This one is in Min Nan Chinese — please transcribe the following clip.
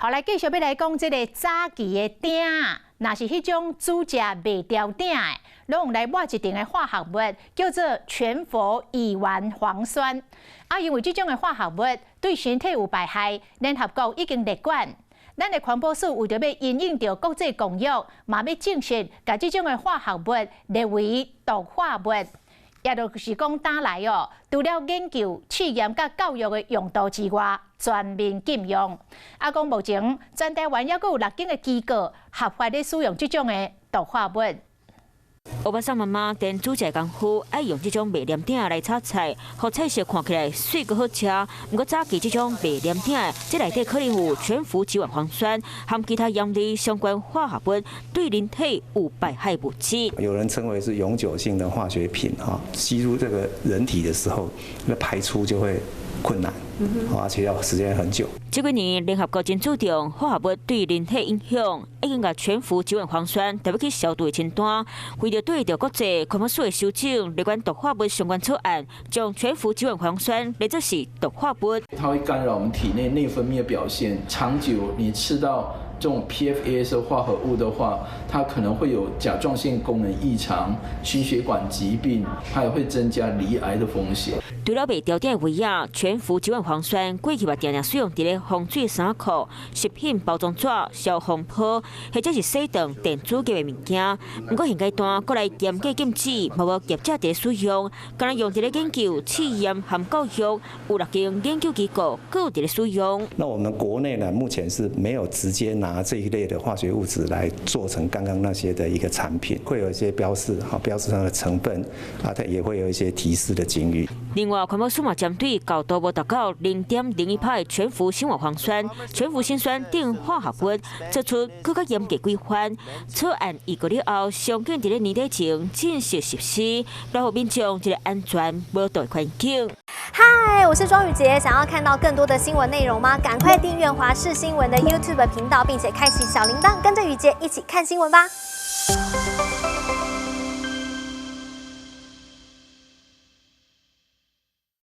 好，來繼續欲來講這个早期的鼎，若是彼種煮食袂牢鼎的，攏用來抹一定的化學物，叫做全氟乙烷磺酸。啊，因為這種的化學物對身體有排害，聯合國已經列管。咱的環保署為著欲因應著國際公約，嘛欲正式共這種的化學物列為毒化物。也就是講，打來哦，除了研究、試驗佮教育的用途之外，全面禁用。啊，講目前全台灣猶閣有六間的機構合法咧使用這種的毒化物。歐巴桑媽媽電煮食功夫，愛用這種袂黏鼎來炒菜，予菜色看起來媠閣好食。毋過早期這種袂黏鼎，這內底可能有全氟己烷磺酸和其他鹽類相關化合物，對人體有排害物質。有人稱為是永久性的化學品，哈，吸入這個人體的時候，那排出就會困難，而且要時間很久。這幾年聯合國真注重化合物對人體影響，已經共全氟己烷磺酸列入去消毒的清單。為著對著國際環保署的修正，列管毒化物相關草案，將全氟己烷磺酸列作是毒化物。它會干擾我們體內內分泌的表現，長久你吃到這種 PFAS 化合物的話，它可能會有甲狀腺功能異常、心血管疾病，還有會增加罹癌的風險。除了袂牢鼎的圍仔，全氟己烷磺酸過去嘛定定使用佇咧防水衫褲、食品包裝紙、消防泡，或者是洗頓電子業的物件。毋過現階段閣來嚴格禁止，嘛無業者佇咧使用，干焦用佇咧研究、試驗和教育，有六間研究機構閣有佇咧使用。那我們國內呢，目前是沒有直接拿這一類的化學物質來做成剛剛那些的一個產品，會有一些標示，好標示它的成分，啊，它也會有一些提示的警語。另外，環保署嘛針對高度無達到0.01%全氟辛烷磺酸、全氟辛酸等化合物，做出閣較嚴格規範。草案預告了後，上緊佇咧年底前正式實施，來予民眾一个安全無毒環境。嗨，我是莊宇傑，想要看到更多的新聞內容嗎？趕快訂閱華視新聞的 YouTube 頻道，並且開啟小鈴鐺，跟着宇傑一起看新聞吧。